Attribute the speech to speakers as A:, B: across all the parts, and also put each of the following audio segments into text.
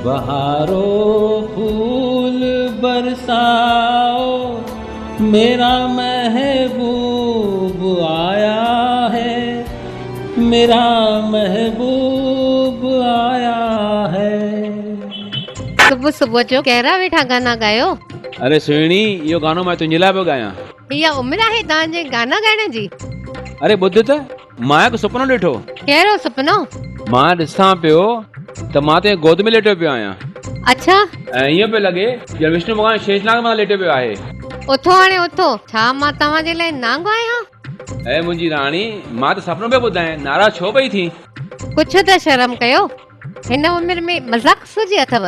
A: بهارو ڦول برسائو ميرا محبوب آيا هي ميرا محبوب آيا هي.
B: صبح صبح جو ڪهڙا ويٺا گانا ڳايو.
C: اري سهڻي اهو گانو مان تنهنجي لاء پيو ڳايان.
B: اها عمر آهي توهان جي گانا ڳائڻ جي.
C: اري ٻڌ ته مان هڪ سپنو ڏٺو.
B: ڪهڙو سپنو؟
C: مان ڏسان پيو ته مان تنهنجي گود ۾ ليٽيو پيو آهيان.
B: اڇا.
C: ۽ ائين پيو لڳي ڄڻ وشنو ڀڳوان شيش ناگ مٿان ليٽيو پيو آهي.
B: اٿو هاڻي اٿو. ڇا مان توهان جي لاء نانگ آهيان؟
C: اي منهنجي راڻي، مان ته سپنو پيو ٻڌايان، ناراض ڇو پئي ٿين؟
B: ڪجهه ته شرم ڪيو. هن عمر ۾ مذاق سجهي اٿو.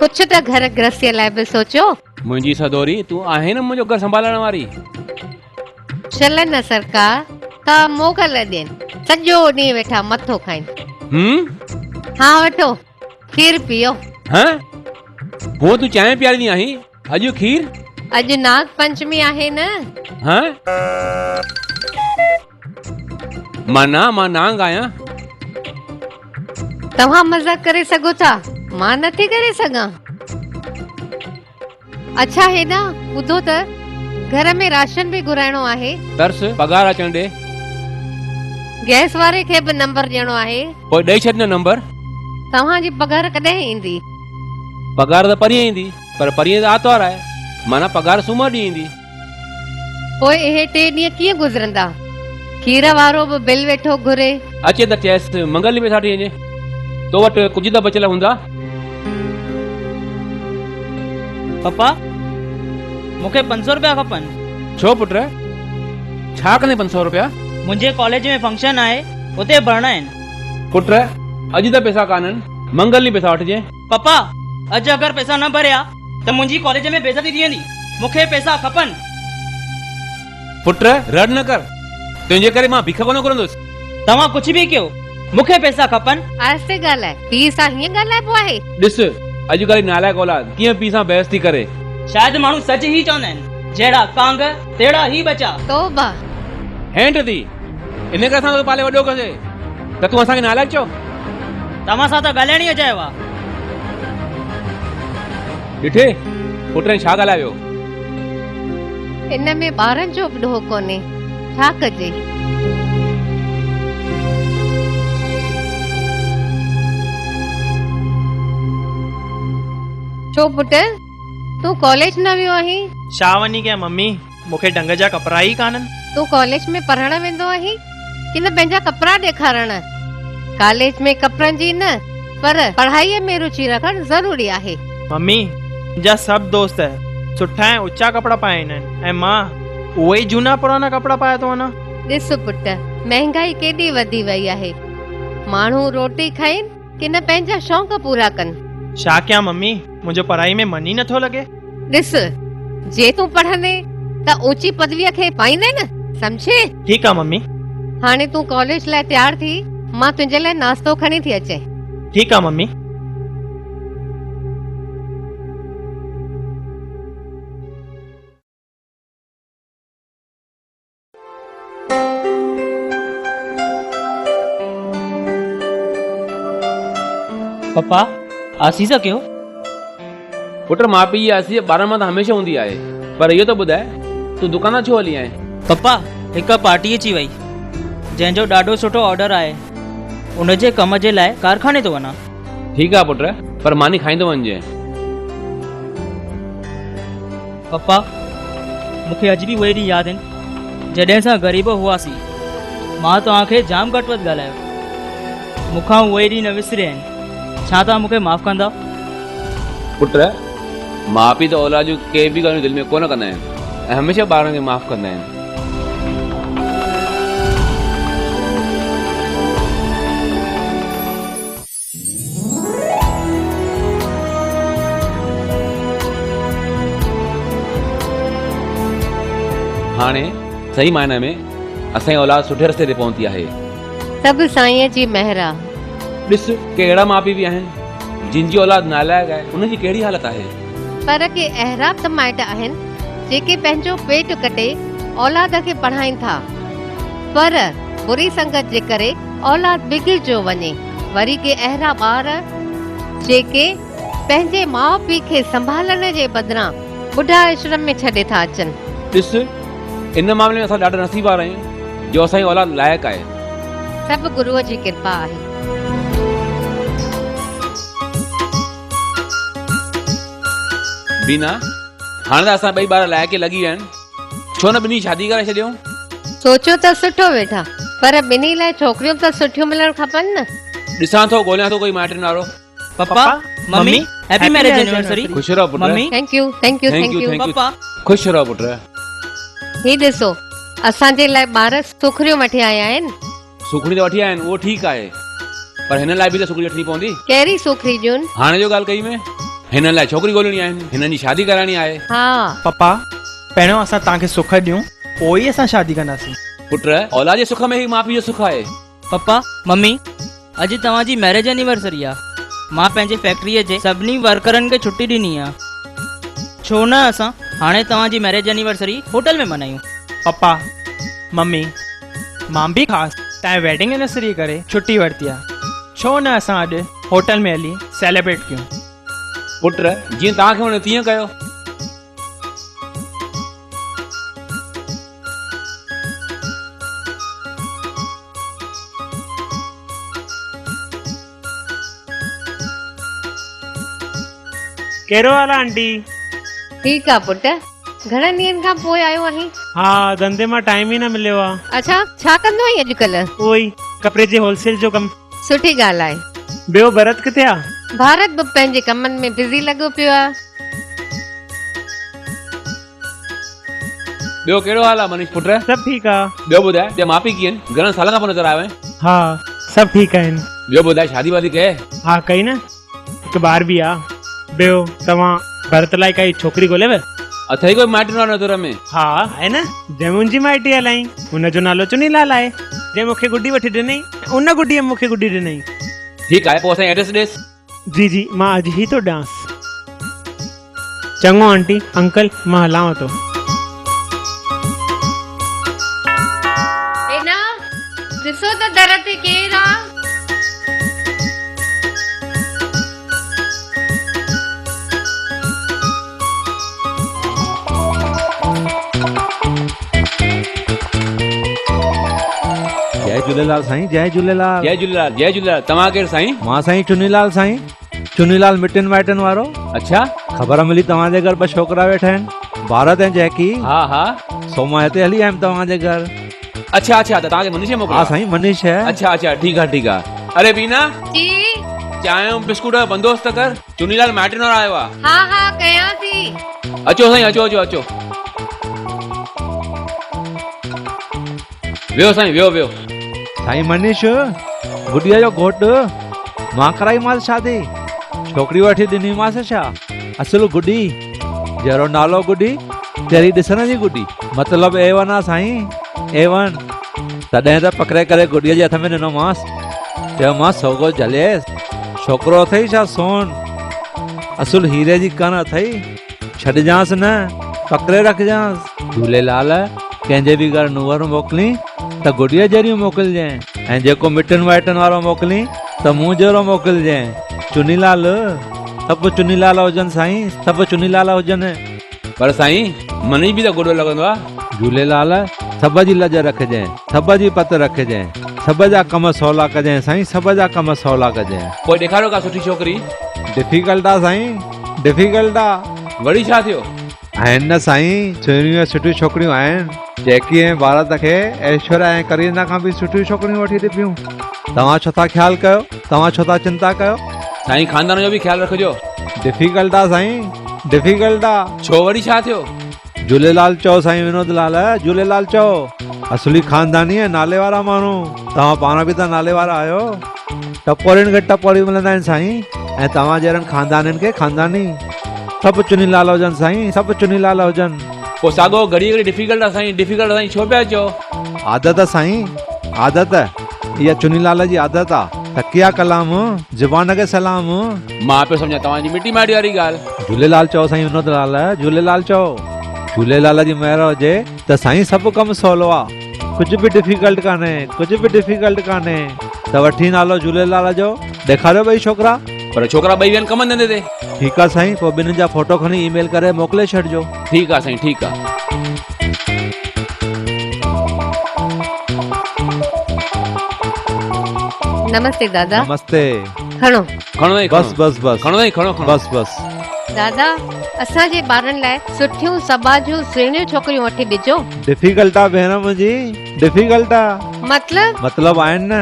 B: ڪجهه ته گهر گرهستيء لاء به سوچيو.
C: منهنجي سدوري، تون آهين نه منهنجو گهر سنڀالڻ واري.
B: شل نه سرڪار ڪا موڪل ڏين. سڄو ڏينهن ويٺا مٿو کائين.
C: هم؟
B: ها وٺو کير پيئو.
C: هه؟ هونء تون چانهه پياريندي آهين، اڄ کير؟
B: اڄ ناگ پنچمي آهي نه.
C: هه؟ معنيٰ مان نانگ آهيان؟
B: توهان مذاق ڪري سگهو ٿا، مان نٿي ڪري سگهان. اڇا هيڏانهن ٻڌو ته گهر ۾ راشن به گهرائڻو آهي.
C: ترس پگهار اچڻ ڏي.
B: گئس واري کي به نمبر ڏيڻو آهي.
C: پوء ڏئي ڇڏ نه نمبر.
B: توهان جي پگهار ڪڏهن ايندي؟
C: پگهار ته پرينء ايندي، پر پرينء ته آتوار آهي، معنيٰ پگهار سومر ڏينهن ايندي.
B: پوء اهي ٽي ڏينهن ڪيئن گذرندا؟ کير وارو به بل ويٺو گهري.
C: اچي ته چئيس منگل ڏينهن پئسا وٺي وڃي. تو وٽ ڪجهه ته بچيل هوندا.
D: پپا، مون کي 500 رپيا کپن.
C: ڇو پٽ؟ ڇا ڪندين 500 رپيا؟
D: منهنجي ڪاليج ۾ فنڪشن آهي، اتي ڀرڻا آهن.
C: پٽ، اڄ ته پئسا ڪانهن، منگل ڏينهن پئسا وٺجين.
D: پپا، اڄ اگر پئسا نه ڀريا ته منهنجي ڪاليج ۾ بيعزتي ٿي ويندي. مون کي پئسا کپن.
C: پٽ، رڙ نه ڪر. تنهنجي ڪري مان بيک ڪونه گهرندس.
D: توهان ڪجهه به ڪيو، مون کي پئسا کپن.
B: آهستي ڳالهاء. پيء سان هيئن ڳالهائبو آهي؟
C: ڏس، اڄڪلهه جي نالائق اولاد ڪيئن پيء سان بحث ٿي ڪري.
D: شايد ماڻهو سچ ئي چوندا آهن، جهڙا ڪانگ، تهڙا ئي ٻچا.
B: توبه!
C: هينٺ ٿي. ان ڪري اسان توکي پالي وڏو ڪيوسين ته تون اسان کي نالائق چئو.
D: توهان سان ته ڳالهائڻ ئي اجايو آ.
C: ڏٺي پٽن ڇا ڳالهايو.
B: ان ۾ ٻارن جو به ڏوهه ڪونهي، ڇا ڪجي. ڇو پٽ تون ڪاليج نه ويو آهين؟
E: ڇا وڃي ڪيان ممي، مون کي ڍنگ جا ڪپڙا ئي ڪانهن.
B: تون ڪاليج ۾ پڙهڻ ويندو آهين ڪي نه پنهنجا ڪپڙا ڏيکارڻ؟ ڪاليج ۾ ڪپڙن جي نه پر پڙهائيء ۾ رچي رکڻ ضروري آهي.
E: ممي، منهنجا سڀ دوست سٺا ۽ اچا ڪپڙا پائيندا آهن ۽ مان اهي ئي جهونا پراڻا ڪپڙا پائي ٿو وڃان.
B: ڏس پٽ، مهنگائي ڪيڏي وڌي وئي آهي. ماڻهو روٽي کائين ڪي نه پنهنجا شوق پورا ڪن.
E: ڇا ڪيان ممي، منهنجو پڙهائي ۾ من ئي نٿو لڳي.
B: ڏس، جي تون پڙهندين ته اوچي پدويء کي پائيندين نه، سمجهين؟
E: ٺيڪ آ ممي.
B: هاڻي تون ڪاليج لاء تيار ٿي، مان تنهنجي لاء ناشتو کڻي ٿي اچين.
E: ٺيڪ آ ممي.
D: پپا، آسيس ڪيو.
C: پٽ ماء پيء جي آسيس ٻارن مان ته هميشه هوندي آهي، پر اهو ته ٻڌاء تون دڪان تان ڇو هلي آئين؟
D: پپا، هڪ پارٽي اچي وئي، جنهن جو ڏاڍو سٺو آرڊر آهي، ان جي ڪم جي لاء ڪارخاني ٿو وڃان.
C: ٺيڪ آهي پٽ، پر ماني کائيندو وڃجانء.
D: پپا، مون کي اڄ به اهي ڏينهن ياد آهن، جڏهن اسان غريب هئاسين. مان توهان کي جام گهٽ وڌ ڳالهايو. مون کان اهي ڏينهن نه وسريا آهن. ڇا توهان مون کي معاف ڪندا؟
C: پٽ، ماء پيء ته اولاد جون ڪي به ڳالهيون دل ۾ ڪونه ڪندا آهن ۽ هميشه ٻارن کي معاف ڪندا آهن. هاڻي صحيح معنيٰ ۾ اسان جي اولاد سٺي رستي تي پهتي آهي.
B: سڀ سائينء جي مهر آ.
C: ڏس ڪي اهڙا ماء پيء به آهن جن جي اولاد نالائق آهي انهن جي ڪهڙي حالت آهي.
B: پر ڪي اهڙا به مائٽ آهن جيڪي پنهنجو پيٽ ڪٽي اولاد کي پڙهائين ٿا پر بري سنگت جي ڪري اولاد بگڙجيو وڃي. وري ڪي اهڙا ٻار جيڪي پنهنجي ماء پيء کي سنڀالڻ جي بدران ٻڍا آشرم ۾ ڇڏي ٿا اچن.
C: ڏس، ان معاملي ۾ اسان ڏاڍا نصيبوار آهيون جو اسان جي اولاد لائق آهي.
B: سڀ گروء جي ڪرپا آهي.
C: بينا، هاڻي ته اسان ٻئي ٻار لائق لڳي ويا آهن، ڇو نه ٻنهي جي شادي ڪرائي ڇڏيون؟
B: سوچيو ته سٺو ويٺا، پر ٻنهي لاء ڇوڪريون به ته سٺيون ملڻ کپن نه.
C: ڏسان ٿو، ڳوليان ٿو ڪوئي مائٽن وارو.
D: Papa, mummy, happy marriage anniversary.
C: خوش رهو پٽ.
D: Mummy.
B: Thank you, thank you, thank you.
D: Papa.
C: خوش رهو پٽ.
B: هي ڏسو، اسان جي لاء ٻار سوکڙيون وٺي آيا آهن.
C: سوکڙي ته وٺي آيا آهن، اهو ٺيڪ آهي، پر هنن لاء به ته سوکڙي وٺڻي پوندي.
B: ڪهڙي سوکڙي ڏيون؟
C: هاڻي جو ڳالهه ڪئي ۾ هنن لاء ڇوڪري ڳولڻي آهي، هنن جي شادي ڪرائڻي آهي.
B: ها.
E: پپا، پهريون اسان توهان کي سک ڏيون، پوء ئي اسان شادي ڪنداسين.
C: پٽ، اولاد جي سک ۾ ئي ماء پيء جو سک آهي.
D: پپا، ممي، اڄ توهان جي ميريج اينيورسري آ. مان پنهنجي فيڪٽريء جي سڀني ورڪرن کي ڇٽي ڏني آ. ڇو نه اسان هاڻي توهان جي ميريج اينيورسري هوٽل ۾ ملهايون.
E: پپا، ممي، مان به خاص تنهن ويڊنگ اينيورسري ڪري ڇٽي ورتي آ. ڇو نه اسان اڄ هوٽل ۾ هلي سيليبريٽ ڪيون.
C: پٽ، جيئن توهان کي وڻي تيئن ڪيو.
F: ڪهڙو حال آ آنٽي؟
B: ٺيڪ آ پٽ، گهڻن ڏينهن کان پوء آيو آهين؟
F: ها ڌنڌي مان ٽائيم ئي نه مليو آ.
B: اڇا، ڇا ڪندو آهين اڄڪلهه؟
F: اهو ئي ڪپڙي جي هول سيل جو ڪم.
B: سٺي ڳالهه آهي.
F: ٻيو ڀرت ڪٿي آ؟
B: ڀارت به پنهنجي ڪمن ۾ بزي لڳو پيو آ.
C: ٻيو ڪهڙو حال آ منيش پٽ؟
F: سڀ ٺيڪ آ.
C: ٻيو ٻڌاء تنهنجا ماء پيء ڪيئن آهن؟ گهڻن سالن کان پوء نظر آيو آهين.
F: ها سڀ ٺيڪ آهن.
C: ٻيو ٻڌاء شادي وادي ڪئي؟
F: ها ڪئي نه هڪ ٻار به آ. ٻيو توهان ڀرت لاء ڪائي ڇوڪري ڳوليو؟
C: اٿئي ڪوئي مائٽن وارو نظر ۾؟
F: ها آهي نه جنهن منهنجي مائٽي هلائي ان جو نالو چني لال آهي. جنهن مون کي گڏي وٺي ڏنئي ۽ ان گڏيء مون کي گڏي ڏنئي.
C: ٺيڪ آهي پوء اسان جي ايڊريس ڏيس.
F: جي جي مان اڄ ئي ٿو ڏيانس. چڱو آنٽي انڪل مان هلانو ٿو.
B: بينا ڏسو ته در تي ڪير آ.
G: جئي جهوليلال سائين جئي جهوليلال.
C: جئي جهوليلال جئي جهوليلال توهان ڪير سائين؟
G: مان سائين چني لال سائين چني لال مٽن مائٽن وارو.
C: اڇا.
G: خبر ملي توهان جي گهر ٻه ڇوڪرا ويٺا آهن ڀارت ۽ جيڪي.
C: ها ها.
G: سو مان هتي هلي آيم توهان جي گهر.
C: اڇا اڇا ته توهان کي منيش موڪليو.
G: ها سائين منيش.
C: اڇا اڇا ٺيڪ آ ٺيڪ آ. اري بينا.
B: جي.
C: چانهه ۽ بسڪوٽ جو بندوبست ڪر. چني لال مائٽن وارو آيو آ.
B: ها ها ڪيان ٿي.
C: اچو سائين اچو اچو اچو. ويهو سائين ويهو ويهو.
G: سائين منيش گڏيء جو گهوٽ مان ڪرائيمانس شادي ڇوڪري وٺي ڏنيمانس ڇا اصل گڏي جهڙو نالو گڏي تهڙي ڏسڻ جي گڏي مطلب اي ون آ سائين اي ون تڏهن ته پڪڙي ڪري گڏيء جي هٿ ۾ ڏنومانس چيومانس سوگهو جهليس ڇوڪرو اٿئي ڇا سون اصل هيري جي ڪڻ اٿئي ڇڏجانس نه پڪڙي رکجانس. جهوليلال ڪنهن جي به گهر نوهر موڪلين ته گڏيء جهڙيون موڪلجين ۽ جيڪو مٽن مائٽن وارو موڪلين ته مون جهڙو موڪلجين. چني لال سڀ چني لال هجن سائين سڀ چني لال هجن.
C: پر سائين مني به ته گڏو لڳندو آ.
G: جهوليلال سڀ جي لڄ رکجين سڀ جي پت رکجين سڀ جا ڪم سولا ڪجين سائين سڀ جا ڪم سولا ڪجين.
C: پوء ڏيکاريو ڪا سٺي ڇوڪري.
G: ڊفيڪلٽ آ سائين ڊفيڪلٽ آ.
C: وري ڇا ٿيو؟
G: آهن نه سائين سهڻيون ۽ سٺيون ڇوڪريون آهن. جيڪي ۽ ڀارت کي ايشوريا ۽ ڪرينا کان به سٺيون ڇوڪريون وٺي ڏبيون. توهان ڇو ٿا خيال ڪيو؟ توهان ڇو ٿا چنتا ڪيو؟
C: سائين خاندان جو به خيال رکجو.
G: ڊفيڪلٽ آ سائين ڊفيڪلٽ آ.
C: ڇو وري ڇا ٿيو؟
G: جهوليلال چئو سائين ونود لال جهوليلال چئو. اصلي خانداني ۽ نالي وارا ماڻهو. توهان پاڻ به ته نالي وارا آهيو. ٽپورين کي ٽپوريون ملندا آهن سائين ۽ توهان جهڙن خاندانين کي خانداني. سڀ چني لال هجن سائين سڀ چني لال هجن.
C: پوء ساڳو گهڙي گهڙي ڊفيڪلٽ آ سائين ڊفيڪلٽ آ سائين ڇو پيا چئو.
G: عادت سائين عادت اها چني لال جي عادت آ. تڪيا ڪلام زبان کي سلام.
C: مان پيو سمجهان توهان جي مٽي مائٽي واري ڳالهه.
G: جهوليلال چئو سائين ونود لال جهوليلال چئو. جهوليلال جي مهر هجي ته سائين سڀ ڪم سولو آ. ڪجهه به ڊفيڪلٽ ڪانهي ڪجهه به ڊفيڪلٽ ڪانهي ته وٺي نالو جهوليلال جو ڏيکاريو ٻئي ڇوڪرا.
C: پر ڇوڪرا ٻئي ويهن ڪم ڌنڌي تي.
G: ٺيڪ آ سائين پوء ٻنهين جا فوٽو کڻي اي ميل ڪري موڪلي ڇڏجو.
C: ٺيڪ آ سائين ٺيڪ آ.
B: نمستي دادا.
G: نمستي.
B: کڻو.
C: کڻو سائين
G: بس بس بس.
C: کڻو سائين کڻو کڻو.
G: بس بس.
B: دادا اسان جي ٻارن لاء سٺيون سٻاجهيون سهڻيون ڇوڪريون وٺي ڏجو.
G: ڊفيڪلٽ آ ڀيڻ منهنجي ڊفيڪلٽ آ.
B: مطلب؟
G: مطلب آهن نه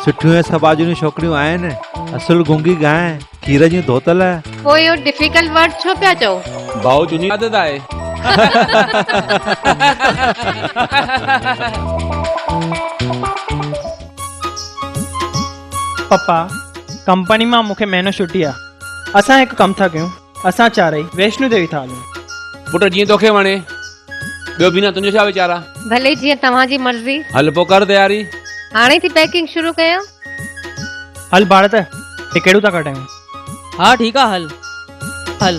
G: سٺيون ۽ سٻاجهڙيون ڇوڪريون آهن اصل گونگي گانء کير جون ڌوتل.
B: پوء اهو ڊفيڪلٽ ورڊ ڇو پيا چئو؟
C: ڀائو چوني عادت آهي.
E: پپا ڪمپني مان مون کي مهينو ڇٽي آ اسان هڪ ڪم ٿا ڪيون اسان چارئي ويشنو ديوي ٿا هلون.
C: پٽ جيئن توکي وڻي. ٻيو بينا تنهنجو ڇا ويچار آ؟
B: ڀلي جيئن توهان جي مرضي.
C: هل پوء ڪر تياري.
B: هاڻي ٿي پيڪنگ شروع ڪيان.
E: هل ڀارت ٽڪيٽون ٿا ڪڍايون.
D: ها ٺيڪ آ هل هل.